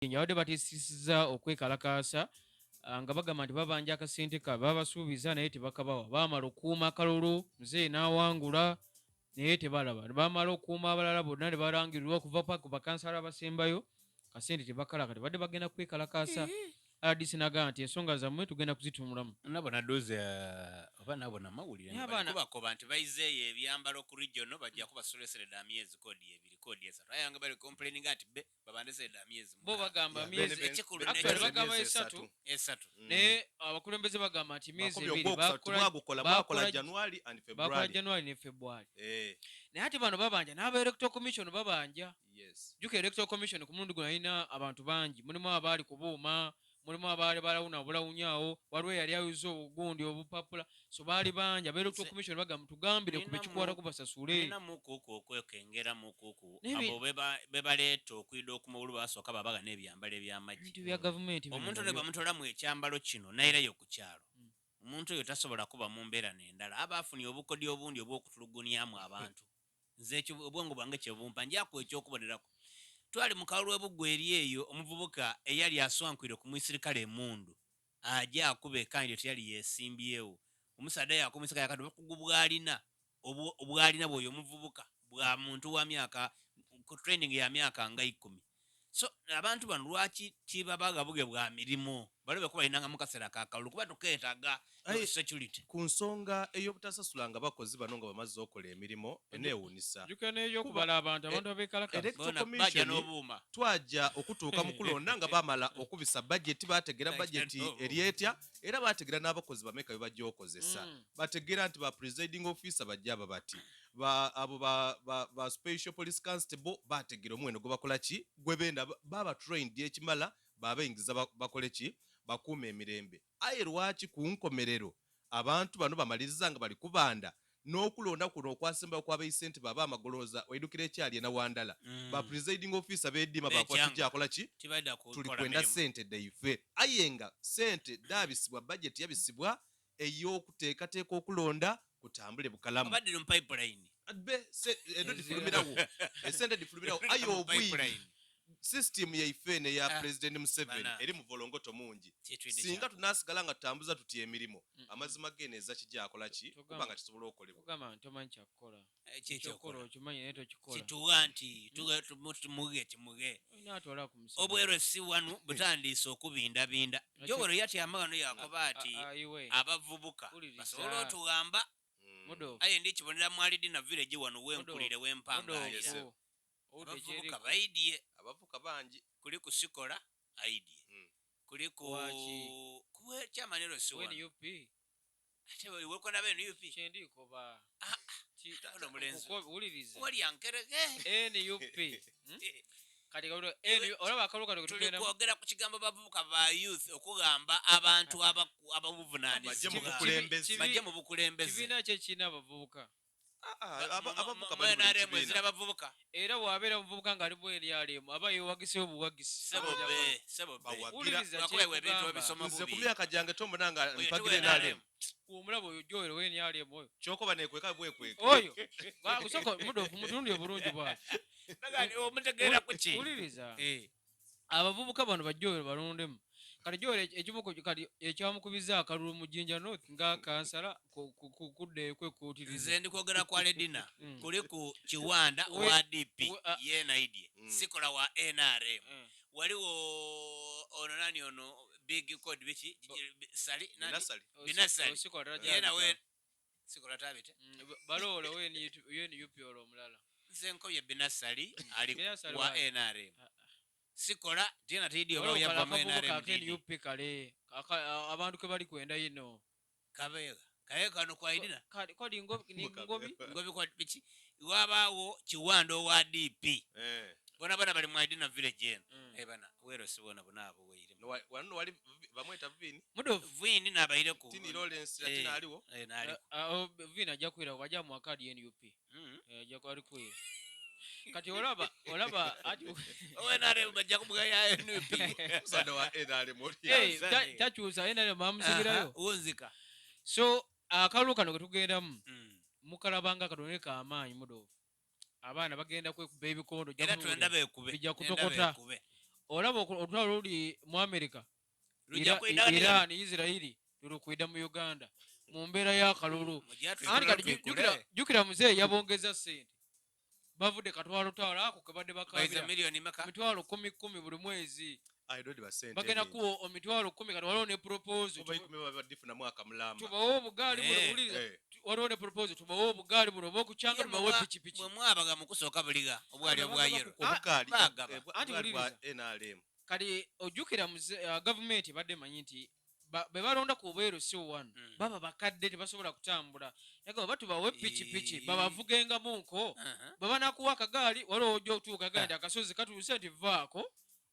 Abadde batiisizza okwekalakaasa nga bagamba nti babanja akasente ka babasuubiza naye tebakabawa. Baamala okukuuma akalulu, muzeeyi n'awangula, naye tebalaba. Baamala okukuuma abalala bonna ne balangirirwa okuva paka ku bakansala abasembayo, kasente tebakala. Kati badde bagenda kwekalakaasa. RDC n'agamba nti ensonga zammwe tugenda kuzitunulamu. Nabona dozi oba nabona amawulire Naye nga abaana- balikubakoba nti baizeeyo ebyambalo ku region, bajja kubasolesereda myezi kodi 2, kodi 3, aye nga bali complaining ati be babandesereda myezi Bo 6. bagamba Yeah, myezi ekikulu actually n'ekyo- bagamba emyezi 3. 3. 3. Naye abakulembeze bagamba nti myezi Bakubye 2 ogwokusatu, bakola temwagukola, mwakola bakola January and bakola February. January ne February. Eh. Naye ate bano babanja n'aba Electoral Commission babanja. Yes. Jjuka Electoral Commission ku mulundi guno alina abantu bangi, mulimu abaali ku buuma, mulimu abaali balawuna obulawunyaawo, waliwo eyali ayuza obugundi obupapula, so baali bangi. Aba Electoral Commission bagamba tugambire ku bekikwatako basasule. Nina mukuku okwekengera mukuku. Naye Abo bebaleeta okwida okumawulu basooka babaga n'ebyambalo eby'amagye. Ebintu bya gavumenti bino Omuntu ne nabyo. bamutolamu ekyambalo kino nairayo ku kyalo, omuntu oyo tasobola kuba mu mbeera n'endala, aba afunye obukodyo obundi obw'okutulugunyamu abantu. Nze ekyo obwongo bwange kyebumpa njaku ekyokubonerako. Twali mu kalulu ebuggwa eri eyo, omuvubuka eyali aswankwire ku mwisirikale emundu ajja akuba ekandidate teyali yeesimbyewo. Omusaadha yakuba yakati obukugu bw'alina obwalina bw'oyo omuvubuka bwa muntu wa myaka ku training ya myaka nga 10. So abantu bano lwaki kibabaga buge bwa mirimu balobe kuba balinanga mu kaseera ka kalulu, kuba tukeetaaga Aye, security. Ku nsonga ey'obutasasulanga bakozi bano nga bamaze okola emirimu, eneewuunyisa. Jjukira n'ebyokubala abantu, abantu abeekalakaasa. Electoral Bona bajja Commission n'obuuma. Twajja okutuuka mu kulonda nga bamala okubisa budget, bategera Bajja budget n'obuuma. eri etya, era bategera n'abakozi bameka be bajja okozesa. Bategera nti ba presiding officer bajja aba bati ba, abo ba special police constable, bategera omuwendo gwe bakola ki gwe benda, baba trained ekimala, babayingiza bakole ki, bakuuma emirembe. Aye lwaki ku nkomerero abantu bano bamaliriza nga bali kubanda n'okulonda kuno okwasembayo kwabayise nti baba amagolooza oidukira ekyali enawandala, ba presiding officer beediima bakuba Bekyanga. tujja akola ki Tibadda tuli kukola kwenda mirimu. sente daife. Aye nga sente dabisibwa, budget yabisibwa ey'okuteekateeka okulonda kutambule bukalamu. Abaddire mu pipeline. Be edo Ezira. difulumirawo, esente difulumirawo, aye Mu obwibi pipeline. System yaife eno eya Ah, President Museveni bana. eri mu volongoto mungi. Kyetwidde Singa kyako. tunasigala nga tutambuza tutya emirimu, amazima geneeza kijja akola ki kuba nga kisobola okolebwa. Togamba nti tomanyi kyakukola. Eh, ki Ekyokukola ekyokukola? okimanyi naye tokikola. Kituwa nti tumuge kimuge. Olina atwala ku Museveni. Obwero si wanu butandiise okubindabinda. Jowero yatyama wano yakoba ati Ayiwe. abavubuka Wuliriza. basobole otugamba. Mudo. Aye ndikibonera mwalidina village wano wenkulire wempangalira. Yes. Owudde Abavubuka kyeriko. baidye. Abavubuka bangi. Kuli kusikola aidye. Kuli ku Waki? kuwe chairman si wano. NUP. Ate wekona ba NUP. Kyendikoba. Ah, ono omulenzi. Wuliriza. Walya nkereke. NUP. Kati olaba akalulu kano Tuli ketugenda kwogera ku kigambo bavubuka ba youth okugamba abantu Bajje mu ababuvunaanyizibwa. bukulembeze. Bajje mu bukulembeze. Kibiina ki ekirina abavubuka? Ah, ah, abavubuka bali buli NRM kibiina. Ezira bavubuka. Era bw'abeera omuvubuka ng'ali mu NRM aba yeewagiseyo buwagisi. Sebo be, sebo be. Bawagira. Wuliriza Lwakuba ebintu kyekugamba. ebisoma Nze ku bubi. myaka gyange tombona nga Oyo mpagira tiwe NRM. NRM. Omulaba oyo Joel owa NRM oyo. Kyokoba nekweka bwekweka. Oyo. Gusooka mudofu mutunuulire bulungi bw'ati. Bagani omutegeera ku ki? Wuliriza. Eh. Abavubuka bano ba Joel balondemu. Kati Joel ekimu ku kati ekyamukubiza akalulu mu Jinja North nga kansala kudda ekwekuutiriza. Nze ndi kwogera kwa Ledina. Kuli ku Kiwanda wa DP ye naidye. Sikola wa NRM. Waliwo ono nani ono big code biki sali nani? Binasali. Binasali. Osikola Ye tajja. nawe sikola tabite. Balowoola we NUP olwo omulala. Nze nkobye Binasali ali Binasali wa wa- NRM. Sikola tena tidi oba Olwo yava kala mu akavubuka NRM aka tidi. NUP kale abantu ke bali kwenda yino. Kabeega. Kabeega kano kwa Idina. Kali kali ni ngobi. Ngobi kwa biki? Wabaawo Kiwanda owa DP. Eh. Bona bana bali mu Idina village eno. Eh bana, wero si bona bona abo weire. No, wano wali bamweta Vini. Mudofu. Vini n'abaire ku. Tini Lawrence Eh, ate aliwo. Eh n'aliko. Vini ajja kwira wajja mu akadi NUP. Eh, ajja kwali kwira. Kati olaba ati Owe NRM bajja kumuga ya NUP. Musada wa NRM oli. Eh, Tanzania. takyusa NRM bamusigirayo. Aha, wunzika. So akalulu kano ke tugendamu mukalabanga katone k'amaanyi mudofu. Abaana bagenda kwekuba ebikondo Era twenda beekube. Bijja Twenda kutokota. beekube. Olaba olutalo luli mu America, Lujja kwenda Iran, Israeli, lulukwida mu Uganda mu mbeera y'akalulu. Anti kati jjukira muzeeyi yabongeza ssente, bavudde katwalotwalo ako kebadde bakabira bakabira 100,000 10,000 buli mwezi. Bagenda kuwa 100,000. Kati waliwo ne proposal tubawe obugaali buno. Wuliriza, waliwo ne proposal tubawe obugaali buno oba okucyanga, tubawe pikipiki. Bwe mwabaga mu kusooka buliga obwali obwa yellow. Bagaba. Anti wuliriza. Kati ojjukira gavumenti ebadde emanyi nti be balonda ku bweru si wano, baba bakadde, tebasobola kutambula, naye nga batubawe pikipiki babavugengamunko. Bwe banakuwa akagaali, waliwo ojja otuuka gaa nti akasozi katuuse, nti vaako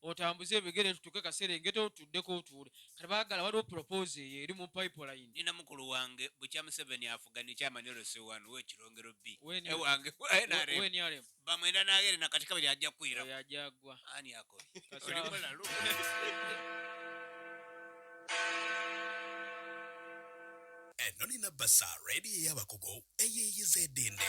otambuze ebigere tutuke kaserengeto tuddeko otuule. Kati baagala, waliwo proposal eyo eri mu pipeline. Nina mukulu wange bukya Museveni afuga ni chairman LC1 w'ekirongero B. WNRM. Ewange NRM. WNRM. Bamwenda nagere nakati kabiri ajja kwira. Oyo ajagwa. Ani akoye? Kasa- Oli mulalu. Eno nina basa rediyo y'abakugu eyeeyiza eddinde.